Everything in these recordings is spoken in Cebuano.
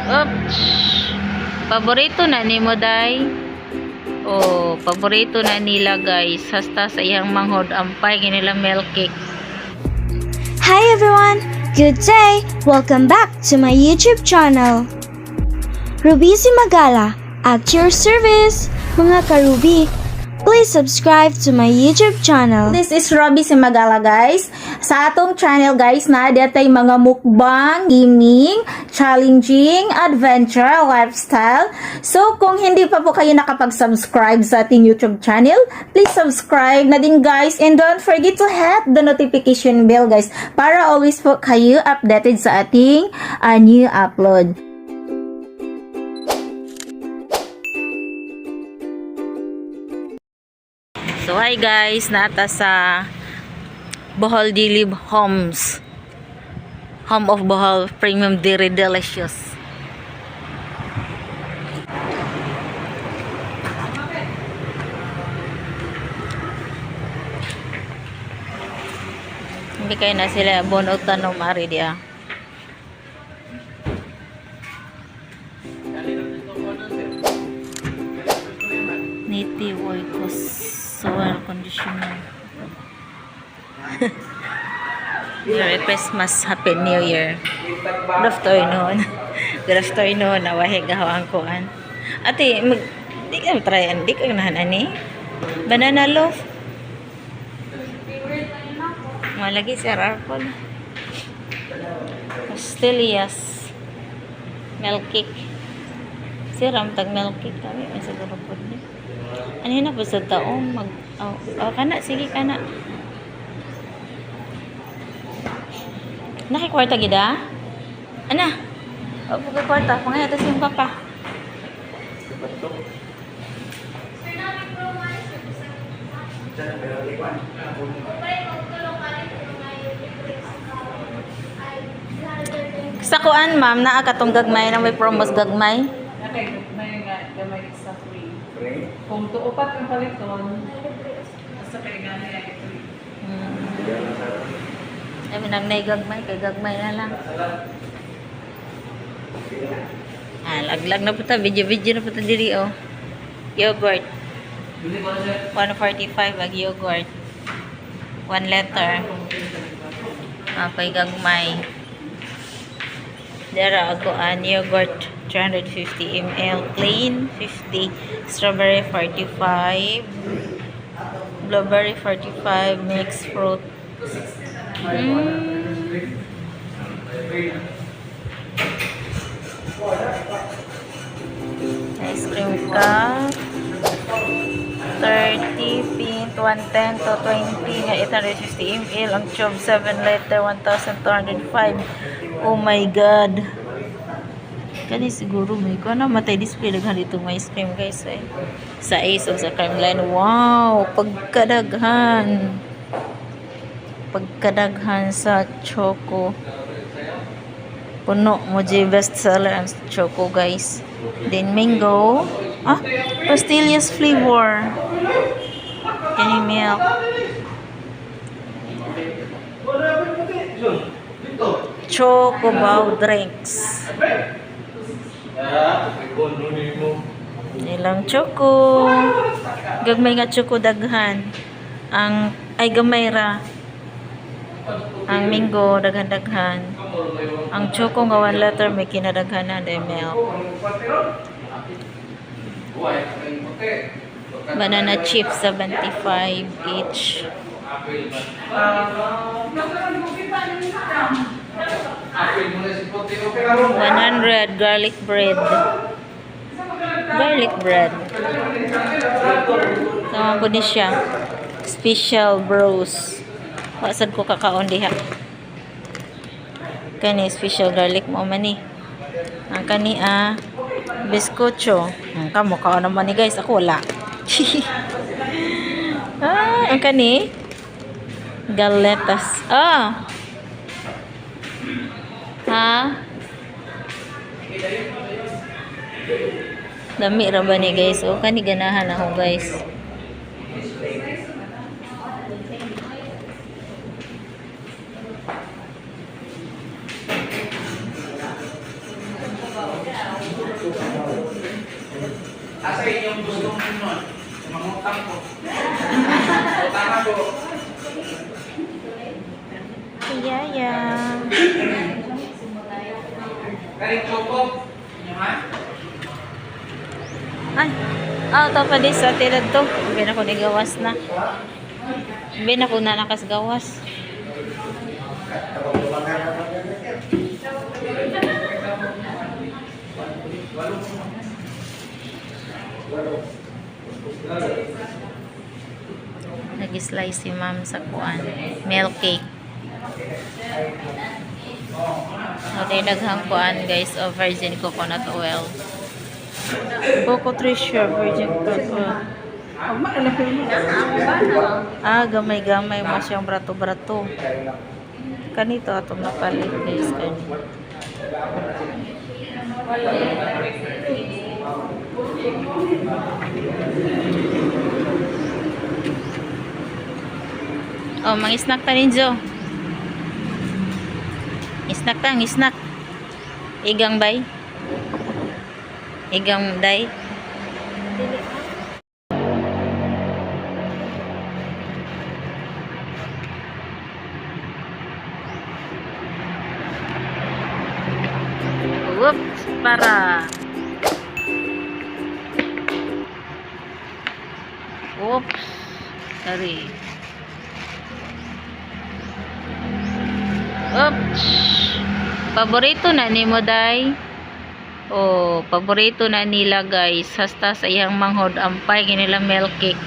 Oops. Paborito na nimo, day. Oh, paborito na nila, guys. Hasta sa iyang manghod ampay nila milk cake. Hi everyone! Good day! Welcome back to my YouTube channel. Ruby Cimagala, at your service. Mga karubi, please subscribe to my YouTube channel. This is Robbie Cimagala, guys. Sa atong channel, guys, na datay mga mukbang, gaming, challenging, adventure, lifestyle. So kung hindi pa po kayo nakapag-subscribe sa ating YouTube channel, please subscribe na din, guys, and don't forget to hit the notification bell, guys, para always po kayo updated sa ating new upload. So hi guys, nata sa Bohol Dilib Homes. Home of Bohol Premium Dairy Delicious. Hindi kayo na sila bono tanom ari dia. Native Oikos soil conditioner. Merry Christmas, Happy New Year. Good afternoon. Good afternoon. Nawahi gawa ang kuan. Ate, mag, di ka try, di ka ganahan ani. Banana loaf. Malagi si Arpol. Pastillas. Milk cake. Siram tag milk cake kami may siguro po ni. Ano na po sa taong mag oh, oh, kana sige kana. Nakikwarta gida? Ana. Oh, pagka kwarta pangayata sa iyong papa. Sa kuan, ma'am, naa katong gagmay na may promos gagmay. Okay, may nga gamay sa free. Kung tuupat ang paliton, sa kay gani ay free. Ay, nang gagmay, kay gagmay na lang. Ah, laglag na po ta, video-video na po ta diri oh. Yogurt. 145 ag yogurt. 1 letter. Ah, pay gagmay. Dara ako an yogurt 350 ml, plain 50, strawberry 45, blueberry 45, mixed fruit. Ice cream ka. 30 pint, 110 to 20 nga 850 ml. Ang tube 7 liter, 1,205. Oh my God. Kani siguro may ko na matay display daghan dito may ice cream, guys, eh. Sa Ace o sa Crime Line. Wow, pagkadaghan. Pagkadaghan sa choco. Puno mo di best seller ang choco, guys. Then mango. Ah, pastillas flavor. Kani milk. Choco Bao drinks. Ilang choco. Gagmay nga choco daghan. Ang ay gamay ra. Ang mango daghan-daghan. Ang choco nga 1 letter may kinadaghanan de milk. Banana chips 75 each. 100 garlic bread. Garlic bread. Tama po ni siya. Special bros. Wasad ko kakaon diha. Kani special garlic mo man ni. Ang kani ah bizcocho. Ang kamo kaon naman ni, guys. Ako wala. Ah, ang kani galetas. Ah. Ha? Dami ra ba ni, guys? O kani ganahan ako, guys. Asa inyong gustong nun? Mangutang ko. Utang ako. Yaya. Karing choco. Inyo ha? Ay, ah, to pa di sa tirad to. Bin ako ni gawas na. Bin ako na nakasgawas. Nag-slice si ma'am sa kuan. Milk cake. Okay, daghang kuan guys of virgin coconut oil. Coco Treasure virgin coconut oil. Ah, gamay-gamay mo siyang brato-brato. Kanito atong napalit guys kani. Oh, mang-snack ta ninyo. Snack ta, ang snack. Igang bay. Igang day. Whoops, para. Oops. Sorry. Oops. Paborito na ni mo, Day. Oh, paborito na nila, guys. Hasta sa iyang manghod ampay kinila milk cake.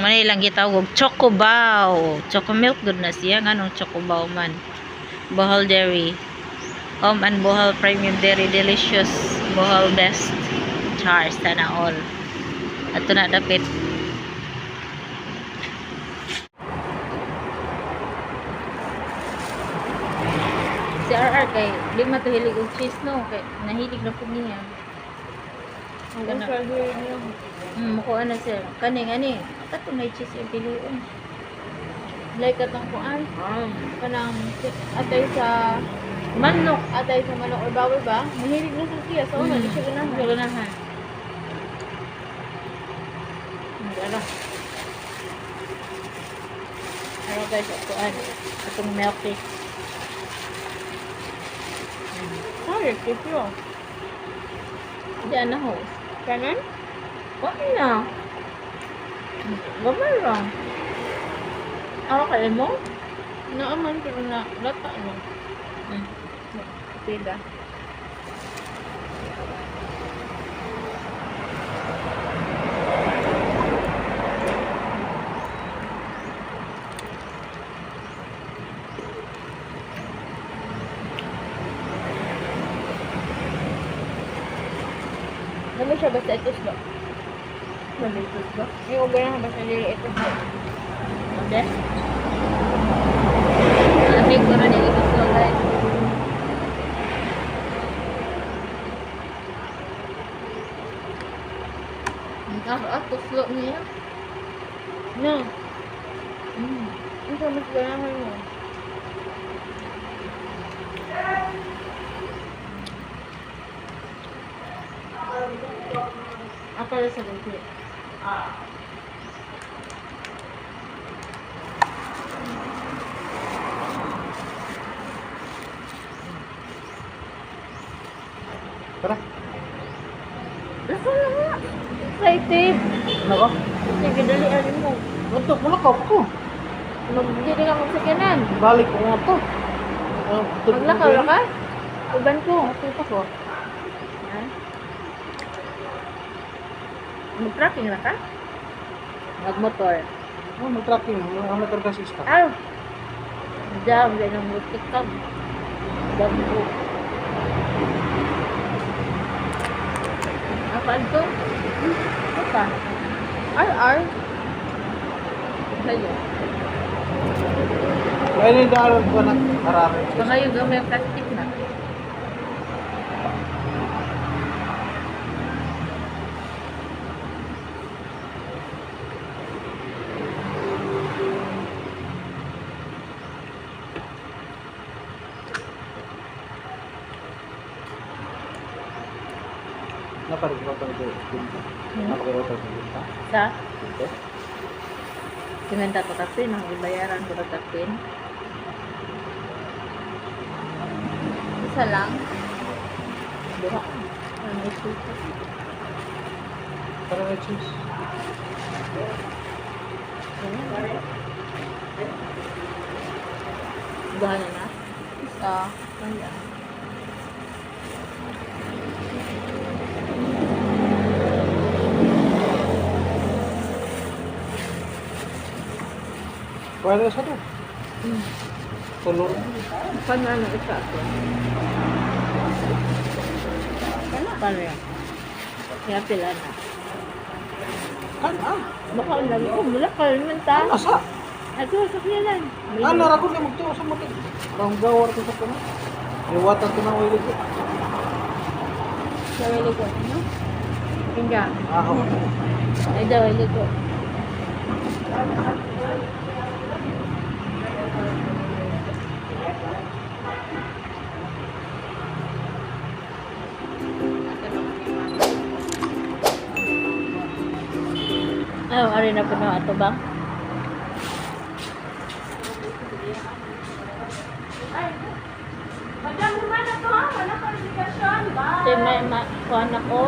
Muna ilang gitawag Chocobow. Choco milk good na siya nganong Chocobow man. Bohol Dairy. Home and Bohol Premium Dairy Delicious. Bohol Best. Chars sana all. Ato na dapit. Si RR kay di man to hilig og cheese no kay nahilig na pud niya. Ang strawberry niyo. Mukuha na siya. Kani ngani. Kato na cheese yung piliun. Like atong kuan. Kanang atay sa Manok. atay sa manok or baboy ba? Mahilig na sa siya. So, mm. Di siya ganahan. Ganahan. Ano? Ano guys, kuan. Atong milk cake. Sorry, kisyo. Diyan na ho. Kanan? Wag na. Gamay lang. Ako kayo mo? Naaman pero na lata no. Pila. Ano siya basta ituslo? Ano ituslo? Yung ganahan basta dili ituslo. Okay. Lamig ko na ni ituslo guys. Ang tuslo niya. No. Mm. Ano mas ganahan mo? Ako sa gabi. Tara. Nasa na nga. Excited. Nako. Sige, dali ano mo. Ito, mulakaw ko. Magdili ka kong sakyanan. Balik ko nga to. Maglakaw ra ka? Uban ko. Tupa ko. Ha? Mag-tracking na ka? Magmotor. Oh, mag-tracking. Ang motor kasi isa. Aw! Dam, ganang mutikam. Dam ko. Apaan to? Ano pa? RR? Sa'yo. Kaya ni daan ko na harapin. Baka yung gamay ang plastic na. Naparin ko pa ito. Napakita ko ito. Sa? Ito. Kimenta ko tapin, ang ibayaran ko tapin. Isa lang. Duha. Ano ito? Para may cheese. Duha na na. Isa. Wala. Pwede sa to. Color. Paano ano isa ako? Paano yan? Kaya pila na. Kan ah. Baka lang ko, mula ka naman ta. Asa? Ato, sa kilan. Ah, narakon na magtuo sa mga. Ang gawar ko sa kuno. Liwatan ko na oil ko. Dawali ko, ano? Hindi. Ah, ako. Ay, dawali ko. Ay, ari na po na ato ba? Madam, naman na to ha. Wala pa indikasyon. Bye. Kaya may kuha na ko,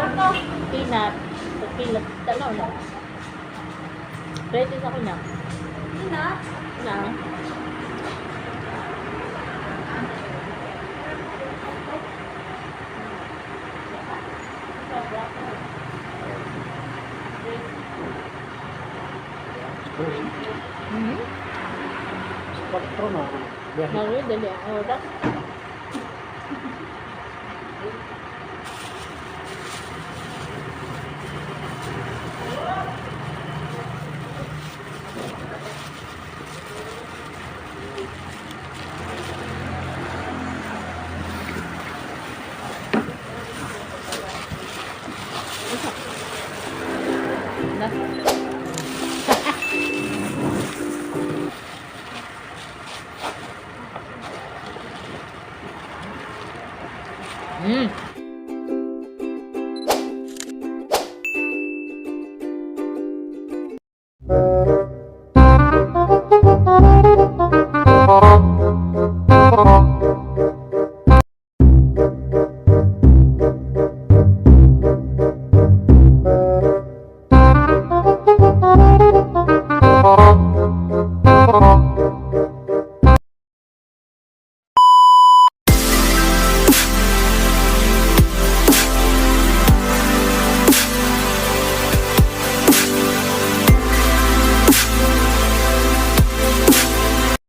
peanut, so peanut, tanaw na. Ready sa ko na. Peanut? Na. Spectro na. Biyahe. Maro, dali ang oras. Na.